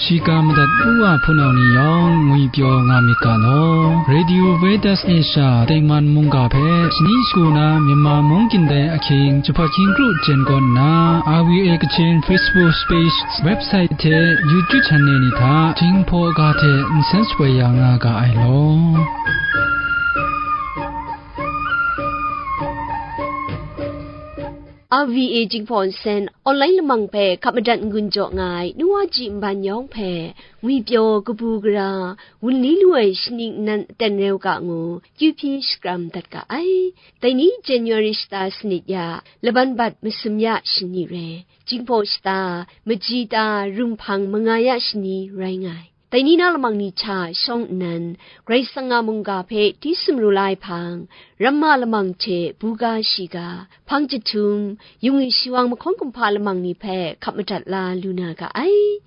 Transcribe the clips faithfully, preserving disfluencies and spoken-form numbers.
Shiga madat u wa hpunau ni yawng ngwi pyaw nga myit ga law. Radio Veritas Asia tengman mungga hpe shani shagu na Myanmar mung gindai ahkying jahpat hkying kru jen kawn nna, R V A Kachin Facebook page, website hte YouTube channel ni hta Jinghpaw ga hte nsen shapoi ya nga ga ai law. R V A Jinghpaw Nsen online lamang hpe hkap madat n-gun jaw nga ai nu wa ji nban yawng hpe, ngwi pyaw kabu gara, wunli lu ai shaning nnan aten reu ga ngu, kyu hpyi shakram dat ga ai. Dai ni January shata sanit ya, laban bat masum ya shani re, Jinghpaw shata, maji ta, rum hpang manga ya shani rai nga ai. Dai ni na lamang ni hta shawng nnan, Karai Kasang a mungga hpe hti sumru la ai hpang, ramma lamang hte buga shiga, hpang jahtum, yung i shiwang mahkawn kumhpa lamang ni hpe hkap madat la lu na ga ai.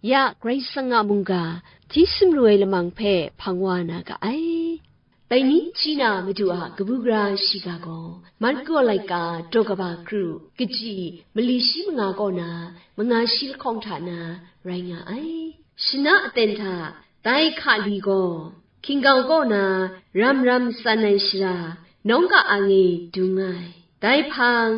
Ya Karai Kasang a mungga, hti sumru ai lamang hpe hpang wa na ga ai. Dai ni hpyi na Madu a kabu gara shiga gaw, Marko laika daw kaba kru, kaji mali shi manga kaw na, manga shi lahkawng hta na rai nga ai. Shana aten hta dai hkali gaw, hkinggau kaw na ram ram tsan ai shara, nawng ga ang e dung ai. Dai hpang,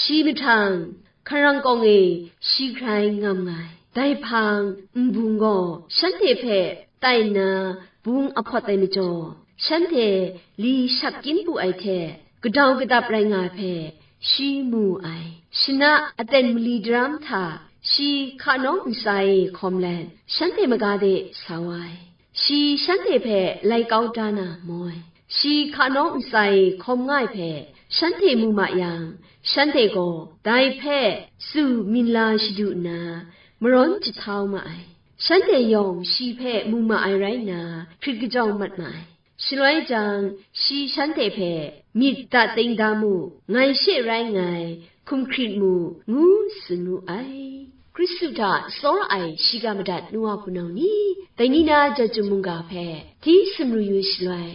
shi mahtang, hkarang kawng e shi hkrai ngam nga ai. Dai hpang, nbung gaw shanhte hpe tai nna bung ahpawt ai majaw, shanhte li shap kyin bu ai hte gadau gadap rai nga ai hpe shi mu ai. Shana aten mali daram hta shi hka nawng ntsa e hkawm let, shanhte maga de sa wa ai. Shi shanhte hpe lai kau da na maw ai. Shi hka nawng ntsa e hkawm nga ai hpe shanhte mu ma yang, shanhte gaw dai hpe tsu minla shadu nna, marawn jahtau ma ai. Shanhte yawng shi hpe mu ma ai rai nna, hkrit kajawng mat ma ai. Shaloi jang, shi shanhte hpe, "Myit dat ting da mu, ngai she rai nngai, hkum hkrit mu," ngu tsun wu ai. Hkristu hta tsawra ai shiga madat nu wa hpunau ni, dai ni na Jahtum mungga hpe hti sumru yu shaloi,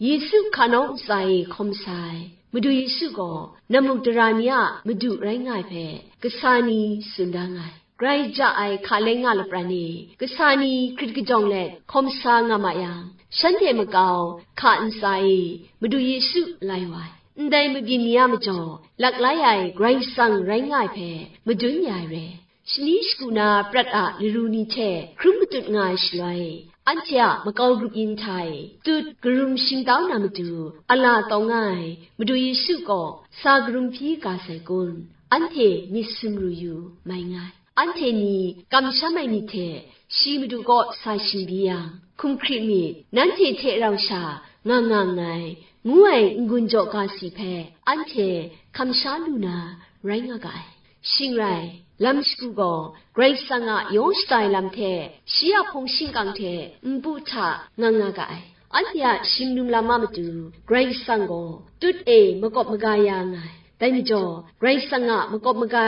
Yesu hka nawng ntsa e hkawm sa ai Madu Yesu gaw, nammuk dara ni a Madu rai nga ai hpe kasa ni tsun da nga ai. Grai ja ai hka leng nga lapran e, kasa ni hkrit kajawng let hkawm sa nga ma yang, shanhte makau hka ntsa e Madu Yesu lai wa ai. Ndai mabyin ni a majaw, laklai ai Karai Kasang rai nga ai hpe madun ya ai re. Shani shagu na prat a laru ni hte hkrum matut nga ai shaloi, anhte a makau grup yin hta e tut karum shingtau na matu, a la tawng nga ai Madu Yesu gaw sa karum hpyi ga sai kun, anhte myit sumru yu mai nga ai. Anhte ni kamsham ai myit hte shi Madu kaw sa shingbyi yang, "Hkum hkrit myit, nanhte hte rau sha nga nga nngai," ngu ai n-gun jaw ga si hpe anhte hkam sha lu na rai nga ga ai. Shing rai, lam shagu gaw Karai Kasang a yawng shada ai lam hte shi a hpung shingkang hte npu hta nga nga ga ai. Anhte a shimnum lam a matu Karai Kasang gaw tut e makawp maga ya nga ai. Dai majaw, Karai Kasang a makawp maga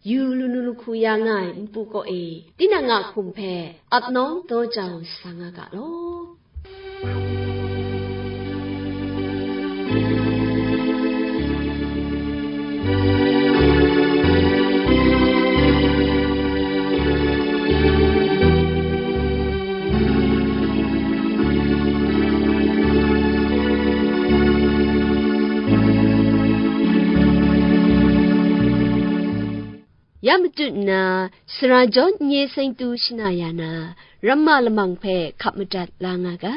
yu lanu lahku ya nga ai npu kaw e, tinang a hkum hpe ap nawng daw jau sa nga ga law. Ya matut nna, sara jawn n-ye seng tu shana ya na, ramma lamang hpe hkap madat la nga ga.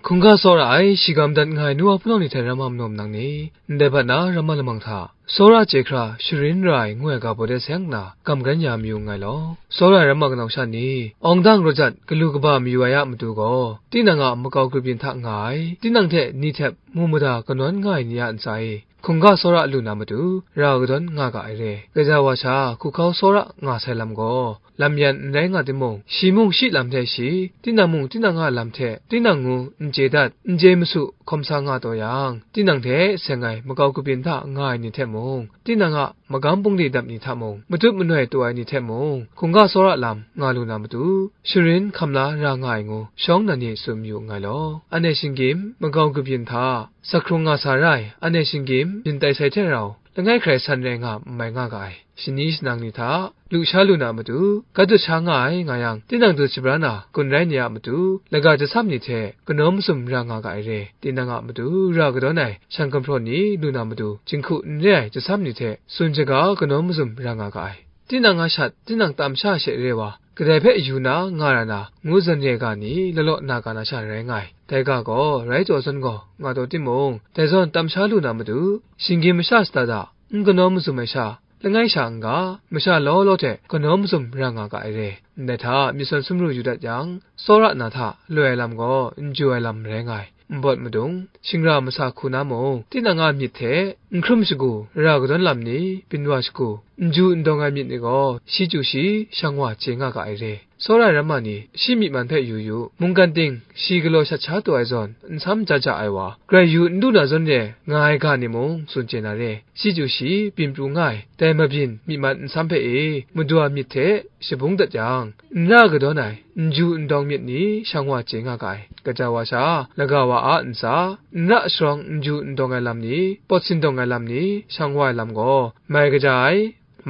Hkungga tsawra ai, shiga madat nga ai nu wa hpunau ni hte ramma manaw manang ni, ndai hpat na ramma lamang hta, Tsawra chye hkra sharin ra ai ngu ai ga baw de seng nna, gam gran ya mayu nngai law, tsawra ai ramma kanau sha ni, awng dang rawt jat galu kaba mayu ai a matu gaw, tinang a makau grup yin hta nga ai, tinang hte ni htep mu mada kanawn nga ai ni a ntsa e, hkungga tsawra lu na matu, ra kadawn nga ga ai re. Gaja wa sha, hku hkau tsawra nga sai lam gaw, lam yan n rai nga timung, shi mung shi lam hte shi, tinang mung tinang a lam hte tinang ngu n chye dat, n chye masu hkawm sa nga taw yang, tinang hte seng ai makau grup yin hta nga ai ni hte mung, tinang a magam bungli dap ni hta mung, matut manoi taw ai ni hte mung, hkungga tsawra lam nga lu na matu, sharin hkam la ra nga ai ngu, shawng na ni tsun mayu nngai law. Anhte shinggyim, makau grup yin hta, sa hkrung nga sa ra ai, anhte shinggyim, byin tai sai hte rau, langai hkrai san rai nga, n mai nga ga ai. Shani shanang ni hta, lusha lu na matu, gat dut sha nga ai nga yang, tinang dut shabra na, gun rai ni a matu, laga jasam ni hte, kanawn masum ra nga ga ai re, tinang a matu, ra kadawn ai, shan gumhpraw ni lu na matu, jinghku n re ai jasam ni hte, tsun shaga kanawn masum ra nga ga ai. Tinang a shat, tinang tam sha she re wa, kadai hpe yu na, nga ra na, ngu zan re ga ni, lalaw na ga na sha rai nga ai. Dai ga gaw, rai taw zawn gaw, nga taw timung, dai zawn tam sha lu na matu, shinggyim masha shada da, n kanawn masum ai sha, langai sha n ga, masha law law hte kanawn masum ra nga ga ai re. Ndai hta, myit sawn sumru yu dat yang, tsawra na hta loi ai lam gaw, n ju ai lam rai nga ai. Npawt madung, shingra masa hku na mung, tinang a myit hte, n hkrum shagu, ra kadawn lam ni, byin wa shagu, n ju n dawng ai myit ni gaw, shi chyu shi, shang wa chye nga ga ai re. Tsawra ai ramma ni, shi myi man hpe yu yu, mungkan ting, shi galaw shat sha taw ai zawn, nsam ja ja ai wa, grai yu n du na zawn re, nga ai ga ni mung, tsun chye na re. Shi chyu shi, byin pru nga ai, dai mabyin, myi man nsam hpe e, madu a myit hte, shabung dat yang, n ra kadawn ai, n ju n dawng myit ni, shang wa chye nga ga ai. Gaja wa sha, laga wa a ntsa, n ra sharawng n ju n dawng ai lam ni, pawt sindawng ai lam ni, shang wa ai lam gaw, mai kaja ai,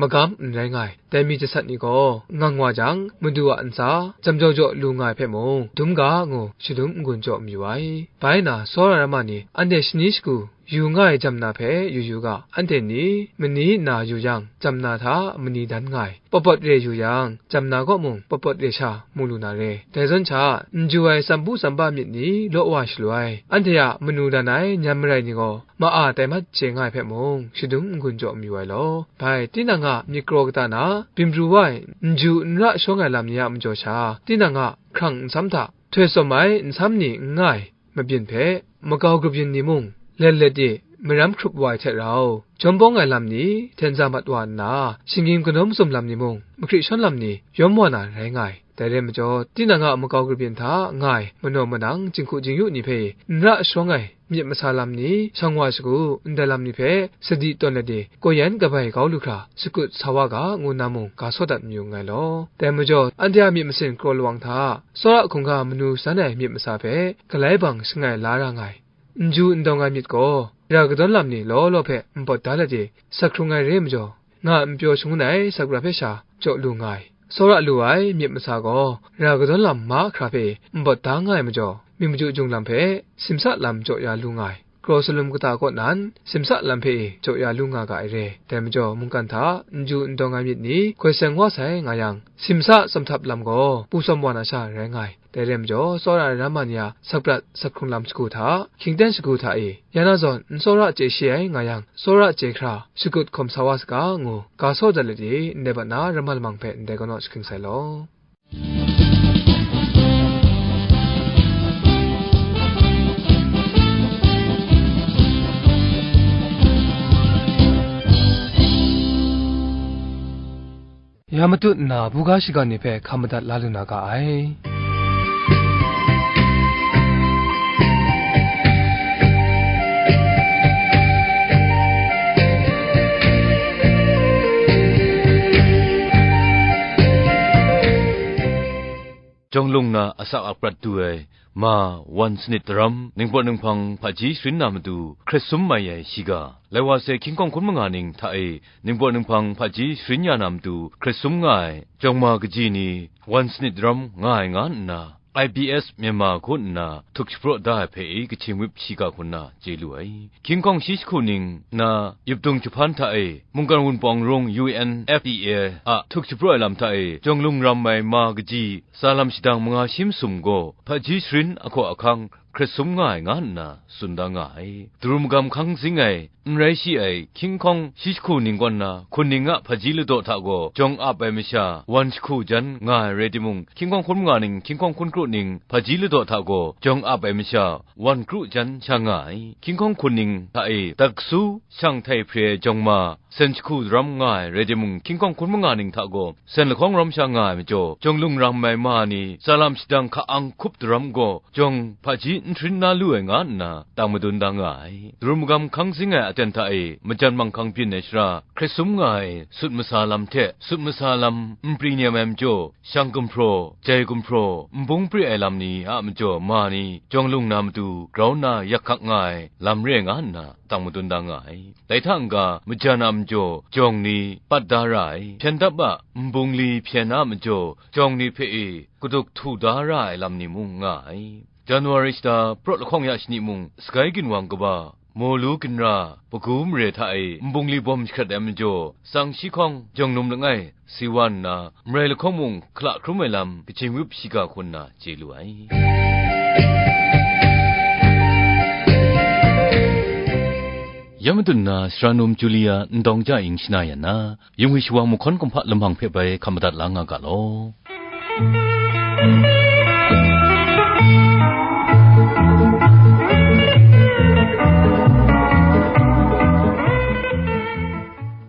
magam n rai nga ai. Dai mi jasat ni gaw, ngang wa jang, madu a ntsa, jam jaw jaw lu nga ai hpe mung, dum ga ngu, shadum n-gun jaw mayu ai. Bai na, tsawra ai ramma ni, anhte shani shagu, yu nga ai jam na hpe yu yu ga, anhte ni, mani nna yu yang, jam na hta mani dan nga ai, pawt pawt re yu yang, jam na kaw mung, pawt pawt re sha mu lu na re. Dai zawn sha, n ju ai tsambu tsamba myit ni law wa shaloi, anhte a manu dan ai nyan marai ni gaw, ma-a tai mat chye nga ai hpe mung, shadum n-gun jaw mayu ai law. Bai, tinang a myit kraw kata na, byin pru wa ai, n ju n ra shawng ai lam ni a majaw sha, tinang a hkrang nsam hta, htoi tsawm ai nsam ni n nga ai, mabyin hpe, makau grup yin ni mung, let let e, maram hkrup wa ai hte rau, jawm bawng ai lam ni, hten za mat wa nna, shinggyim kanawn masum lam ni mung, mahkri shawn lam ni, yawm wa na rai nga ai. Dai rai majaw, tinang a makau grup yin hta nga ai, manaw manang, jinghku jingyu ni hpe, n ra sharawng ai, myit masa lam ni, shang wa shagu, ndai lam ni hpe, sadi tawn let e, gaw yan kabai kau lu hkra, shakut sa wa ga, ngu nna mung, ga saw dat mayu nngai law. Dai majaw, anhte a myit masin kraw lawang hta, tsawra hkungga manu shadan ai myit masa hpe, galai bang shangai la ra nga ai. N ju n dawng ai myit gaw, ra kadawn lam ni law law hpe npawt da let e, sa hkrung ai re ai majaw, nga n pyaw shangun ai sakra hpe sha jaw lu nga ai. Tsawra lu ai myit masa gaw, ra kadawn lam mahkra hpe npawt da nga ai majaw, myit machyu jung lam hpe simsa lam jaw ya lu nga ai. Kraw salum kata kaw nan, simsa lam hpe e jaw ya lu nga ga ai re. Dai majaw, mungkan hta n ju n dawng ai myit ni hkoi seng wa sai nga yang, simsa tsawm htap lam gaw, pu tsawm wa na sha rai nga ai. Dai rai majaw, tsawra ai ramma ni a sakprat sakhkrung lam shagu hta, hkyingten shagu hta e, ya na zawn n tsawra chye shi ai nga yang, tsawra chye hkra, shakut hkawm sa wa saga, ngu ga saw dat let e, ndai bat na ramma lamang hpe ndai kanaw shagang sai law. Ya matut nna, buga shiga ni hpe hkam madat la lu na ga ai. Jawng lung na asak aprat du ai, ma, wan sanit daram, ningpawt ninghpang hpaji sharin na matu, hkret sum mai ai shiga, lai wa sai hkying hkawng hkun manga ning hta e, ningpawt ninghpang hpaji sharin ya na matu, hkret sum nga ai, jawng ma kaji ni, wan sanit daram nga ai nga nna, I B S Myanmar hku nna htuk shapraw da ai hpe e kaching wip shiga hku nna chye lu ai. Hkying hkawng shi jahku ning na, Yupdung Jahpan hta e, mungkan wunpawng rung U N F P A a htuk shapraw ai lam hta e, jawng lung ram ai ma kaji, tsa lam shadang manga shi masum gaw, hpaji sharin ahkaw ahkang, hkrit sum nga ai, nga nna tsun da nga ai. Daru magam hkang zing ai, n rai shi ai, hkying hkawng shi jahku ning kaw nna, hkun ning a hpaji ladaw hta gaw jawng ap ai masha, wan jahku jan nga ai rai timung, hkying hkawng hkun manga ning, hkying hkawng hkun kru ning, hpaji ladaw hta gaw jawng ap ai masha, wan kru jan sha nga ai. Hkying hkawng hkun ning hta e, daksu, shang htai hpre ai jawng ma, sen jahku daram nga ai rai timung, hkying hkawng hkun manga ning hta gaw, sen lahkawng rawm sha nga ai majaw, jawng lung ram ai ma ni, tsa lam shadang hka-ang hkup daram gaw, jawng hpaji n hkrin na lu ai, nga nna tang madun da nga ai. Daru magam hkang zing ai aten hta e, majan manghkang byin ai shara, hkrit sum nga ai sut masa lam hte, sut masa lam n pring nem ai majaw, shang gumhpraw, jai gumhpraw, nbung pri ai lam ni a majaw ma ni, jawng lung na matu grau nna yak hkak nga ai lam re nga nna, tang madun da nga ai. Dai hta n-ga, majan a majaw jawng ni pat da ra ai, hpyen dap a nbung li hpyen a majaw jawng ni hpe e kaduk htu da ra ai lam ni mung nga ai. Januari shata, Prat lahkawng ya shani mung, Sagai ginwang kaba, Molu ginra, Pagu mare hta e nbung li bawm jahkrat ai majaw, tsang shi hkawng, jawng num langai, si wa nna, marai lahkawng mung hkala hkrum ai lam, kaching wup shiga hku nna chye lu ai. Ya madun na, Sara Num Julia, Ndawng Ja Ing shana yan na, Yung Wi Shawang Mahkawn Kumhpa lamang hpe bai hkap madat la nga ga law.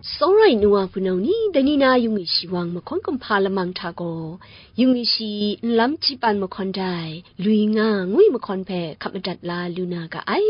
Tsawra ai nu wa hpunau ni, dai ni na Yung Wi Shawang Mahkawn Kumhpa lamang hta gaw, Yung Wi Shi, Nlam Chyipan Mahkawn Dai, Lui Nga ngu ai mahkawn hpe hkap madat la lu na ga ai.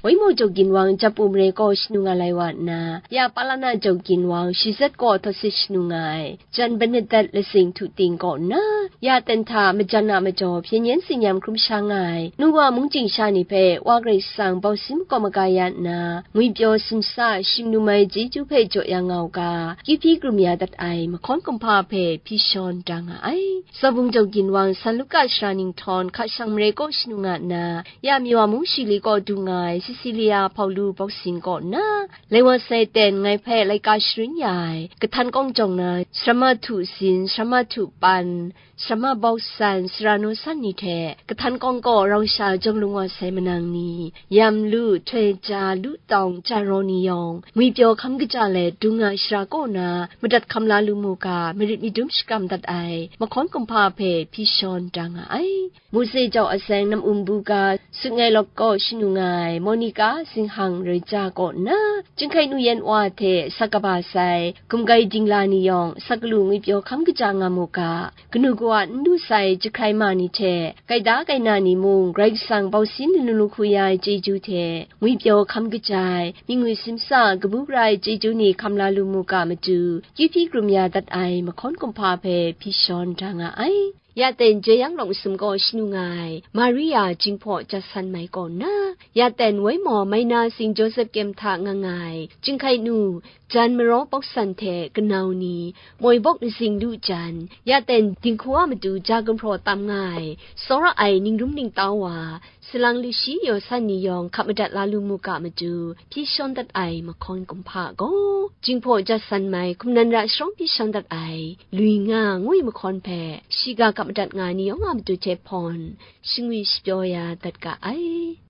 Waimaw Jaw Ginwang Japu mare kaw shanu nga lai wa nna, ya Palana Jaw Ginwang Shizet kaw Thawsit shanu nga ai, Jan Bernadette Lasing Htu Ting kaw nna, ya ten hta majan a majaw hpyen yen tsin yam hkrum sha nga ai, nu wa mung chying sha ni hpe Wa Karai Kasang bau sin makawp maga ya nna, ngwipyaw simsa, shim lu mai chyeju hpe jaw ya nga u ga, kyu hpyi krum ya dat ai mahkawn kumhpa hpe hpyi shawn da nga ai. Tsawbung Jaw Ginwang San Luka Sara Ninghtawn hka shang mare kaw shanu nga nna, ya Miwa mung Shili kaw du nga ai Cecilia Hpaulu Bawsin kaw nna, Laiwa Sai ten ngai hpe laika sharin ya ai, Kahtan Kawng jawng na Sarama Htu Sin, Sarama Htu Pan, Sarama Bawsan, Sara Naw San ni hte, Kahtan Kawng kaw rau sha jawng lung wa sai manang ni, Yam Lu, Htoi Ja, Lu Tawng, Ja Raw ni yawng, ngwipyaw hkam kaja let dung nga ai shara kaw na, madat hkam la lu mu ga, marit madum shakram dat ai, mahkawn kumhpa hpe hpyi shawn da nga ai. Mose Jau Aseng Nam Um Buga, Sut Ngai Lawk kaw shanu nga ai, Monica Zinghang Roi Ja kaw nna, Chyinghkai Nu Yan Wa hte sa kaba sai, Gumgai Dingla ni yawng, sa galu ngwipyaw hkam kaja nga mu ga, kanu kawa n du sai jahkrai ma ni hte, gaida gaina ni mung, Karai Kasang bau sin lanu lu hku ya ai chyeju hte, ngwipyaw hkam kaja ai, myit ngwi simsa, kabu gara ai chyeju ni hkam la lu mu ga matu, kyu hpyi krum ya dat ai mahkawn kumhpa hpe hpyi shawn da nga ai. Ya ten Jeyang Lawng Sum kaw shanu nga ai, Maria Jinghpaw Jasan Mai kaw nna, ya ten Waimaw Maina Sing Joseph Kyem hta nga nga ai, Chyinghkai Nu, Jan Maraw Bawsan hte kanau ni, Moi Bawk Nsing Lu Jan, ya ten dinghku a matu ja gumhpraw tam nga ai, tsawra ai Ningrum Ningtau Wa, Salang Lushi Yaw San ni yawng hkap madat la lu mu ga matu, hpyi shawn dat ai mahkawn kumhpa gaw, Jinghpaw Jasan Mai, Hkum Nan Ra Sharawng hpyi shawn dat ai, Lui Nga ngu ai mahkawn hpe, shiga hkap madat nga ai ni yawng a matu hte hpawn, shingwi shapyaw ya dat ga ai.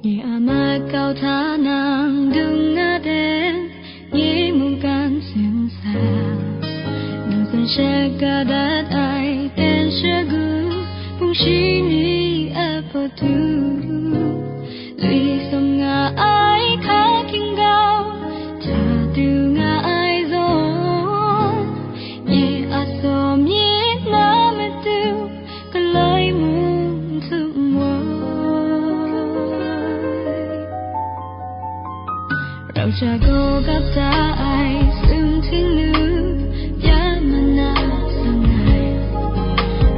Nye a makau hta nang dung na den, nye mungkan tsun sa. Nang tsun shaka dat ai ten shagu, hpung shi ni a pawt tu. Lui sum nga ai hka hkying gau, hta du nga ai zawn, nye a saw myit na matu, galoi mung htum wai. Rau sha gaw gap da ai sum htingnu, ya mana sang ai.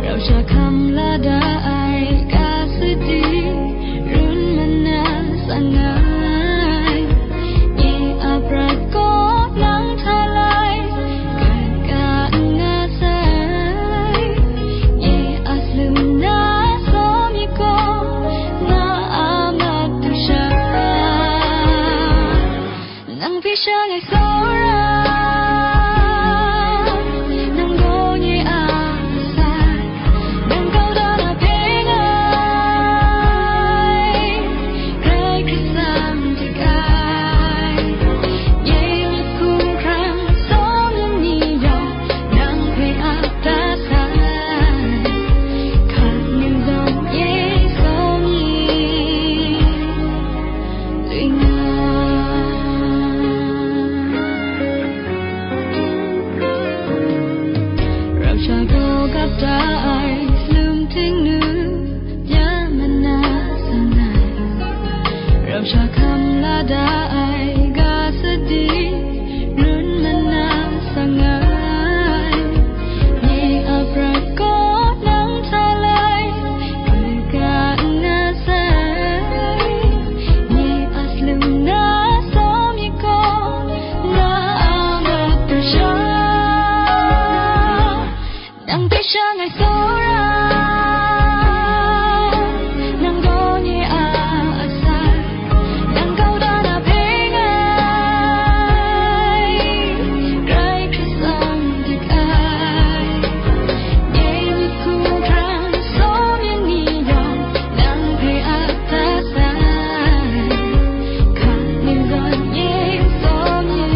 Rau sha hkam la da ai ga sut di, run mana sang ai. Nye a prat gaw nang hta lai, kat ka n nga sai. Nye a slum na saw myit gaw, Nang hpe sha ngai tsawra, nang gaw nye a asak, nang kau da na hpe ngai, Karai Kasang dik ai. Nye myit hkumhkrang sawng ni yawng, nang hpe ap da sai, hka ningzawng nye sawng ni. Ramsha gaw gap da ai, lung ting nu ya mana sangai. Ramsha hkam la da ai, ga sadi run mana sangai. Nye a prat gaw nang hta lai, kaga n nga sai. Nye a lung na sawm mi gaw, na a mat da sha. Nang hpe sha ngai tsawra, nang gaw nye a asak, nang kau da na hpe ngai, Karai Kasang dik ai. Nye myit hkumhkrang sawng ni yawng, nang hpe ap da sai, hka ningzawng nye sawng ni.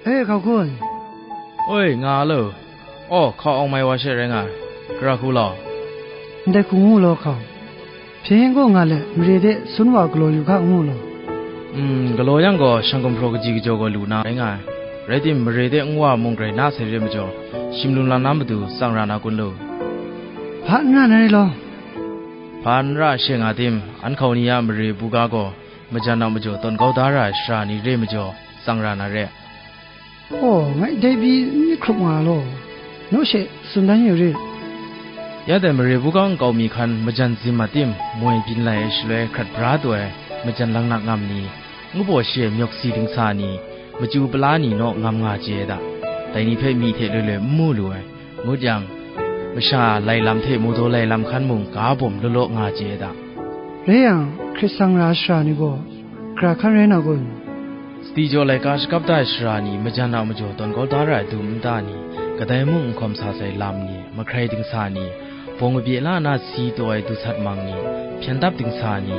E, hkau hkun. Oi, nga lo. Aw, hkau awng mai wa she rai nga ai. Gara hku law. Ndai hku ngu law, hkau. Hpyen gaw nga let, mare de sun wa galaw yu hka ngu law. Mm, galaw yang gaw, shang gumhpraw kaji kajaw gaw lu na rai nga ai. Rai tim, mare de nwa mung grai na sai re majaw, shim lum lam na matu tsang ra na kun lo. Hpa n ra na re law. Hpa n ra she nga tim, an hkau ni a mare buga gaw, majan a majaw tawn kau da ra ai sara ni re majaw, tsang ra na re. Aw, ngai dai pyi n myit hkrup nga law, naw she tsun dan yu rit. Ya dai mare buga nkau mi hkan majan zim a tim, moi byin lai ai shaloi hkrat bra taw ai, majan langnak ngam ni, ngu baw shi ai myawk si dingsa ni, machyu pala ni naw ngam nga chye ai da. Dai ni hpe myi hte loi loi n mu lu ai. Ngut yang, masha lai lam hte mu daw lai lam hkan mung ga bawm law law nga chye ai da. Rai yang, hkrit sang ra ai sara ni gaw, gara hkan rai na kun? Sadi jaw laika shakap da ai sara ni, majan a majaw tawn kau da ra ai dum nta ni, kadai mung n hkawm sa sai lam ni, mahkrai dingsa ni, bawng kabye la na si taw ai dusat mang ni, hpyen dap dingsa ni,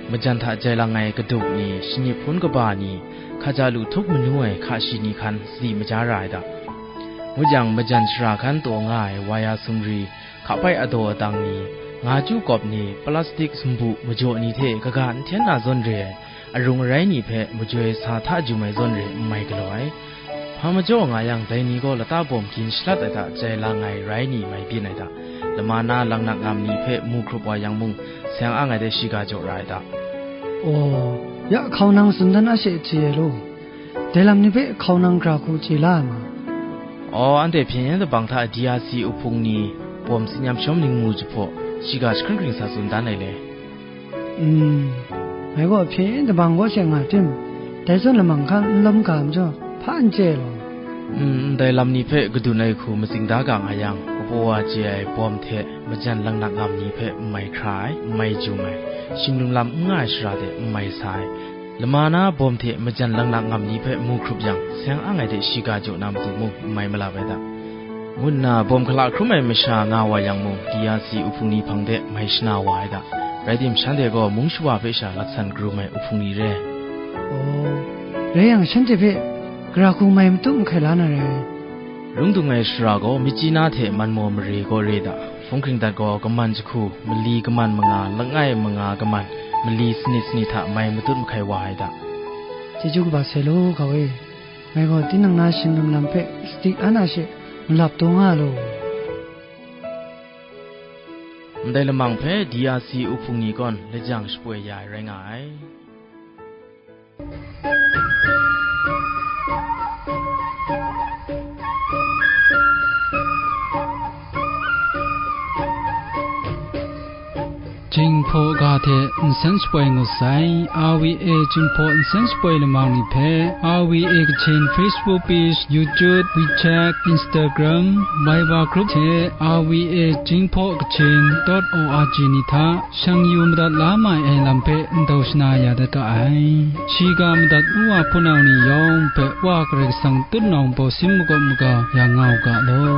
majan hta jai lang ai kaduk ni, shanyi hpun kaba ni, hkaja lu htup manu ai hka shi ni hkan sadi maja ra ai da. Ngut yang, majan sara hkan taw nga ai waya sumri, hkapai adaw adang ni, nga chyu kawp ni, plastik sumbu majaw ni hte kaga n hten na zawn re ai, arung arai ni hpe majoi sa hta jum ai zawn re n mai galaw ai. Hpa majaw nga yang, dai ni gaw lata bawm gin shalat ai hta jai lang ai rai ni mai byin ai hta, lama na langnak ngam ni hpe mu hkrup wa yang mung, seng ang ai de shiga jaw ra ai hta. Aw, ya hkau nang tsun dan a she chye ai law, dai lam ni hpe hkau nang gara hku chye la ai ma? Aw, anhte hpyen yen dabang hta D R C uhpung ni, bawm tsin yam shawm ning mu jahpaw, shiga jahkring hkring sa tsun dan ai le. Mm, ngai gaw hpyen yin dabang gaw she nga tim, dai zawn lamang hkan n lawm ga majaw, hpa n chye ai law. Mm, ndai lam ni hpe kadun ai hku matsing da ga nga yang, kapaw wa chye ai bawm hte majan langnak ngam ni hpe n mai hkra ai, n mai jum ai, shim lum lam n nga ai shara de n mai sa ai, lama na bawm hte majan langnak ngam ni hpe mu hkrup yang, seng ang ai de shiga jaw na matu mung n mai malap ai da. Ngu nna bawm hkala hkrum ai masha nga wa yang mung, D R C uhpung ni hpang de mai shana wa ai ga, rai tim, shanhte gaw mung shawa hpe sha laksan karum ai uhpung ni re. Aw, rai yang, shanhte hpe Gara hku mai matut mahkai la na rai. Lung dung ai shara gaw myit chyi na hte man maw mare gaw re da, hpung hkring dat gaw kaman jahku, mali kaman manga, langai manga kaman, mali sanit sanit hta mai matut mahkai wa ai da. Chyeju kaba sai law, ga e. Ngai gaw tinang na shingdum lam hpe sadik an a she malap taw nga law. Ndai lamang hpe D R C uhpung ni kawn lajang shapoi ya ai rai nga ai. Jinghpaw ga hte nsen shapoi ngut sai. R V A Jinghpaw nsen shapoi lamang ni hpe R V A Kachin Facebook page, YouTube, WeChat, Instagram, Viber group hte R V A Jinghpaw Kachin dot O R G ni hta shang yu madat la mai ai lam hpe ndau shana ya dat ga ai. Shiga madat u wa hpunau ni yawng hpe Wa Karai Kasang tutnawng baw sin makawp maga ya nga u ga law.